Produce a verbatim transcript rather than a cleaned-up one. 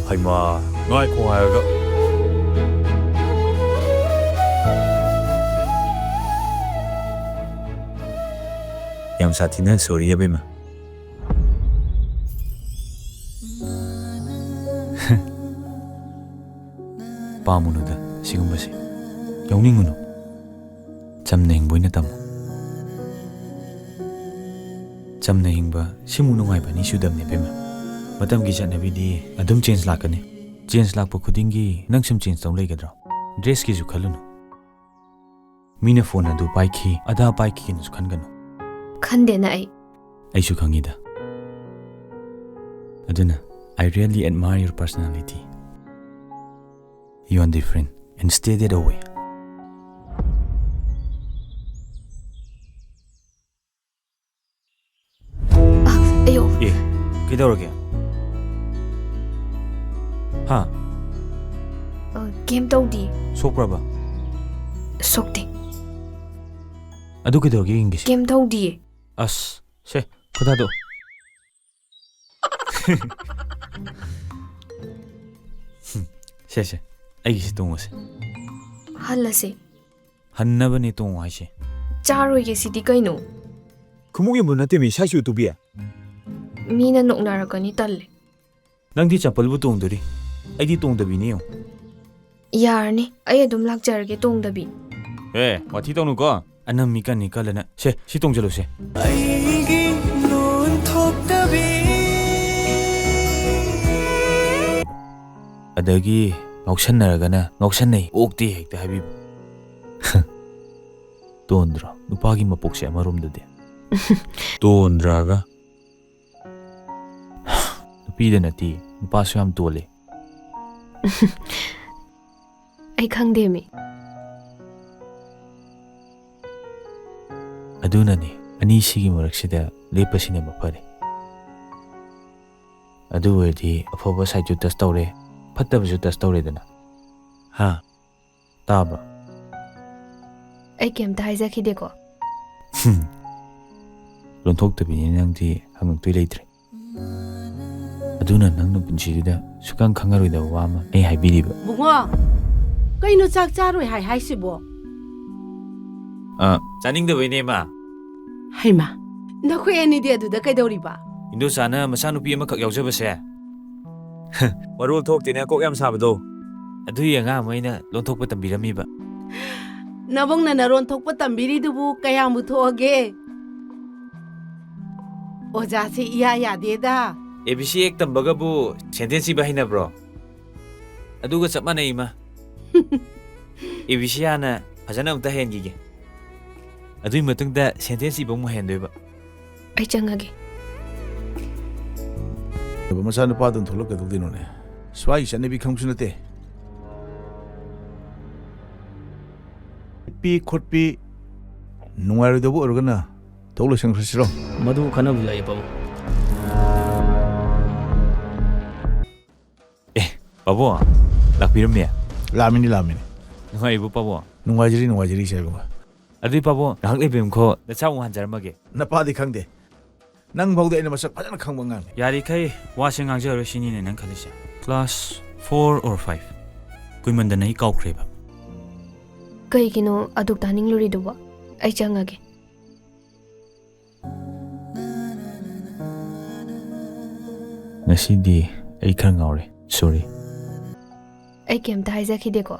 ꯍꯩꯃꯥ, ꯉꯥꯏꯈꯣ ꯍꯥꯏꯔꯒ꯫ ꯌꯥꯝ ꯁꯥꯊꯤꯅ ꯁꯣꯔꯤ ꯑꯕꯦꯝꯃ꯫ ꯄꯥꯝꯃꯨꯅꯨꯗ ꯁꯤꯒꯨꯝꯕꯁꯦ꯫ ꯌꯥꯎꯅꯤꯡꯉꯨꯅꯨ꯫ ꯆꯝꯅ ꯍꯤꯡꯕ ꯑꯣꯏꯅ ꯇꯝꯃꯨ꯫ ꯆꯝꯅ ꯍꯤꯡꯕ ꯁꯤꯃꯨꯛ ꯅꯨꯡꯉꯥꯏꯕ ꯑꯅꯤ ꯁꯨꯗꯕꯅꯦ ꯏꯕꯦꯝꯃ꯫ ꯃꯇꯝꯒꯤ ꯆꯠꯅꯕꯤꯗꯤ ꯑꯗꯨꯝ ꯆꯦꯟꯖ ꯂꯥꯛꯀꯅꯤ꯫ ꯆꯦꯟꯖ ꯂꯥꯛꯄ ꯈꯨꯗꯤꯡꯒꯤ ꯅꯪ ꯁꯨꯝ ꯆꯦꯟꯖ ꯇꯧ ꯂꯩꯒꯗ꯭ꯔꯣ? ꯗ꯭ꯔꯦꯁꯀꯤꯁꯨ ꯈꯜꯂꯨꯅꯨ꯫ ꯃꯤꯅ ꯐꯣꯟ ꯑꯗꯨ ꯄꯥꯏꯈꯤ, ꯑꯗꯥ ꯄꯥꯏꯈꯤꯅꯁꯨ ꯈꯟꯒꯅꯨ꯫ ꯈꯟꯗꯦꯅ ꯑꯩ꯫ ꯑꯩꯁꯨ ꯈꯪꯉꯤꯗ꯫ ꯑꯗꯨꯅ, I really admire your personality. You are different and stay that way. ꯑ, ꯑꯌꯣ꯫ ꯑꯦ, ꯀꯩꯗꯧꯔꯒꯦ? ꯍꯥ? ꯑ, ꯀꯩꯝ ꯇꯧꯗꯤꯌꯦ꯫ ꯁꯣꯛꯄ꯭ꯔꯕ? ꯁꯣꯛꯇꯦ꯫ ꯑꯗꯨ ꯀꯩꯗꯧꯔꯒꯦ ꯌꯦꯡꯒꯦꯁꯦ꯫ ꯀꯩꯝ ꯇꯧꯗꯤꯌꯦ꯫ ꯑꯁ, ꯁꯦ, ꯈꯨꯗꯥꯗꯣ꯫ ꯁꯦ, ꯁꯦ, ꯑꯩꯒꯤꯁꯤ ꯇꯣꯡꯉꯨꯁꯦ꯫ ꯍꯜꯂꯁꯦ꯫ ꯍꯟꯅꯕꯅꯦ ꯇꯣꯡꯉꯣ ꯍꯥꯏꯁꯦ꯫ ꯆꯥꯔꯣꯏꯒꯦ ꯁꯤꯗꯤ ꯀꯩꯅꯣ? ꯈꯨꯃꯨꯛ ꯌꯣꯟꯕ ꯅꯠꯇꯦꯃꯤ, ꯁꯥꯏꯁꯨ ꯇꯨꯕꯤ꯫ ꯃꯤꯅ ꯅꯣꯛꯅꯔꯛꯀꯅꯤ, ꯇꯜꯂꯦ꯫ ꯅꯪꯗꯤ ꯆꯝꯄꯜꯕꯨ ꯇꯣꯡꯗꯣꯔꯤ, ꯑꯩꯗꯤ ꯇꯣꯡꯗꯕꯤꯅꯦ ꯌꯦꯡꯉꯨ꯫ ꯌꯥꯔꯅꯤ, ꯑꯩ ꯑꯗꯨꯝ ꯂꯥꯛꯆꯔꯒꯦ ꯇꯣꯡꯗꯕꯤ꯫ ꯑꯦ, ꯋꯥꯊꯤ ꯇꯧꯅꯨꯀꯣ꯫ ꯑꯅꯝꯃꯤ ꯀꯟꯅꯤ ꯀꯜꯂꯅ꯫ ꯁꯦ, ꯁꯤ ꯇꯣꯡꯖꯜꯂꯨꯁꯦ꯫ ꯑꯩꯒꯤ ꯂꯣꯟ ꯊꯣꯛꯇꯕꯤ꯫ ꯑꯗꯒꯤ ꯉꯥꯎꯁꯟꯅꯔꯒꯅ ꯉꯥꯎꯁꯟꯅꯩ, ꯑꯣꯛꯇꯦ ꯍꯦꯛꯇ ꯍꯥꯏꯕꯤꯕ꯫ ꯇꯣꯟꯗ꯭ꯔꯣ ꯅꯨꯄꯥꯒꯤ ꯃꯄꯣꯛꯁꯦ ꯑꯃꯔꯣꯝꯗꯗꯤ? ꯇꯣꯟꯗ꯭ꯔꯥꯒ? ꯅꯨꯄꯤꯗ ꯅꯠꯇꯦ, ꯅꯨꯄꯥꯁꯨ ꯌꯥꯝ ꯇꯣꯜꯂꯦ꯫ ꯑꯩ ꯈꯪꯗꯦꯃꯤ꯫ ꯑꯗꯨꯅꯅꯦ, ꯑꯅꯤꯁꯤꯒꯤ ꯃꯔꯛꯁꯤꯗ ꯂꯦꯞꯄꯁꯤꯅ ꯃꯐꯔꯦ꯫ ꯑꯗꯨ ꯑꯣꯏꯔꯗꯤ ꯑꯐꯕ ꯁꯥꯏꯠꯁꯨ ꯇꯁ ꯇꯧꯔꯦ, ꯐꯠꯇꯕꯁꯨ ꯇꯁ ꯇꯧꯔꯦꯗꯅ꯫ ꯍꯥ? ꯇꯥꯕ꯭ꯔꯣ? ꯑꯩ ꯀꯩꯝꯇ ꯍꯥꯏꯖꯈꯤꯗꯦꯀꯣ꯫ ꯍꯨꯝ꯫ ꯂꯣꯟꯊꯣꯛꯇꯕꯤꯅꯤ ꯅꯪꯗꯤ, ꯍꯪꯉꯛꯇꯣꯏ ꯂꯩꯇ꯭ꯔꯦ꯫ ꯑꯗꯨꯅ ꯅꯪꯅ ꯄꯨꯟꯁꯤꯗꯨꯗ ꯁꯨꯛꯈꯪ ꯈꯪꯉꯔꯣꯏꯗꯕ ꯋꯥ ꯑꯃ ꯑꯩ ꯍꯥꯏꯕꯤꯔꯤꯕ꯫ ꯕꯨꯡꯉꯣ, ꯀꯩꯅꯣ ꯆꯥꯛ ꯆꯥꯔꯣꯏ ꯍꯥꯏ ꯍꯥꯏꯁꯤꯕꯣ? ꯑ, ꯆꯥꯅꯤꯡꯗꯕꯩꯅꯦ, ꯏꯃꯥ꯫ ꯍꯩꯃꯥ, ꯅꯈꯣꯏ ꯑꯅꯤꯗꯤ ꯑꯗꯨꯗ ꯀꯩꯗꯧꯔꯤꯕ? ꯏꯟꯗꯣꯆꯥꯅ ꯃꯆꯥꯅꯨꯄꯤ ꯑꯃꯈꯛ ꯌꯥꯎꯖꯕꯁꯦ꯫ ꯃꯔꯣꯜ ꯊꯣꯛꯇꯦꯅꯦ, ꯀꯣꯛ ꯌꯥꯝ ꯁꯥꯕꯗꯣ꯫ ꯑꯗꯨꯒꯤ ꯑꯉꯥꯡ ꯑꯃ ꯑꯩꯅ ꯂꯣꯟꯊꯣꯛꯄ ꯇꯝꯕꯤꯔꯝꯃꯤꯕ꯫ ꯅꯕꯨꯡꯅ ꯅꯔꯣꯟ ꯊꯣꯛꯄ ꯇꯝꯕꯤꯔꯤꯗꯨꯕꯨ ꯀꯌꯥꯝꯕꯨ ꯊꯣꯛꯑꯒꯦ? ꯑꯣꯖꯥꯁꯦ ꯏꯌꯥ ꯌꯥꯗꯦꯗ꯫ A B C ꯍꯦꯛ ꯇꯝꯕꯒꯕꯨ sentence ꯏꯕ ꯍꯩꯅꯕ꯭ꯔꯣ? ꯑꯗꯨꯒ ꯆꯞ ꯃꯥꯟꯅꯩ, ꯏꯃꯥ꯫ A B C ꯍꯥꯟꯅ ꯐꯖꯅ ꯑꯃꯨꯛꯇ ꯍꯩꯍꯟꯈꯤꯒꯦ꯫ ꯑꯗꯨꯒꯤ ꯃꯇꯨꯡꯗ sentence ꯏꯕ ꯑꯃꯨꯛ ꯍꯩꯍꯟꯗꯣꯏꯕ꯫ ꯑꯩ ꯆꯪꯉꯒꯦ꯫ ꯃꯆꯥꯅꯨꯄꯥꯗꯨꯅ ꯊꯣꯛꯂꯛꯀꯗꯧꯗꯣꯏꯅꯣꯅꯦ? ꯁ꯭ꯋꯥꯏꯒꯤ ꯆꯠꯅꯕꯤ ꯈꯪꯕꯁꯨ ꯅꯠꯇꯦ꯫ ꯆꯠꯄꯤ ꯈꯣꯠꯄꯤ ꯅꯨꯡꯉꯥꯏꯔꯣꯏꯗꯧꯕ ꯑꯣꯏꯔꯒꯅ ꯇꯧ ꯂꯣꯏꯁꯟꯈ꯭ꯔꯁꯤꯔꯣ? ꯃꯗꯨ ꯈꯟꯅꯕ ꯂꯩꯌꯦ, ꯄꯥꯕꯨꯡ꯫ ꯑꯦ, ꯄꯥꯕꯨꯡ, ꯂꯥꯛꯄꯤꯔꯝꯃꯦ? ꯂꯥꯛꯑꯝꯃꯤꯅꯤ, ꯂꯥꯛꯑꯝꯃꯤꯅꯤ꯫ ꯅꯨꯡꯉꯥꯏꯔꯤꯕꯣ, ꯄꯥꯕꯨꯡ? ꯅꯨꯡꯉꯥꯏꯖꯔꯤ, ꯅꯨꯡꯉꯥꯏꯖꯔꯤ, ꯏꯆꯥ ꯏꯕꯨꯡꯉꯣ꯫ ꯑꯗꯨꯗꯤ, ꯄꯥꯕꯨꯡ, ꯉꯥꯏꯍꯥꯛ ꯂꯩꯕꯤꯔꯝꯈꯣ, ꯅꯆꯥ ꯑꯃꯨꯛ ꯍꯟꯖꯔꯝꯃꯒꯦ꯫ ꯅꯄꯥꯗꯤ ꯈꯪꯗꯦ꯫ ꯅꯪ ꯐꯥꯎꯗ ꯑꯩꯅ ꯃꯁꯛ ꯐꯖꯅ ꯈꯪꯕ ꯑꯉꯥꯡꯅꯤ꯫ ꯌꯥꯔꯤꯈꯩ ꯋꯥꯁꯦ ꯉꯥꯡꯖꯔꯣꯏ ꯁꯤꯅꯤꯅꯦ ꯅꯪ ꯈꯜꯂꯤꯁꯦ? Class four or five꯫ ꯀꯨꯏꯃꯟꯗꯅ ꯑꯩ ꯀꯥꯎꯈ꯭ꯔꯦꯕ꯫ ꯀꯩꯒꯤꯅꯣ ꯑꯗꯨꯛ ꯇꯥꯅꯤꯡꯂꯨꯔꯤꯗꯨꯕꯣ? ꯑꯩ ꯆꯪꯉꯒꯦ꯫ ꯉꯁꯤꯗꯤ ꯑꯩ ꯈꯔ ꯉꯥꯎꯔꯦ꯫ Sorry꯫ ꯑꯩ ꯀꯩꯝꯇ ꯍꯥꯏꯖꯈꯤꯗꯦꯀꯣ?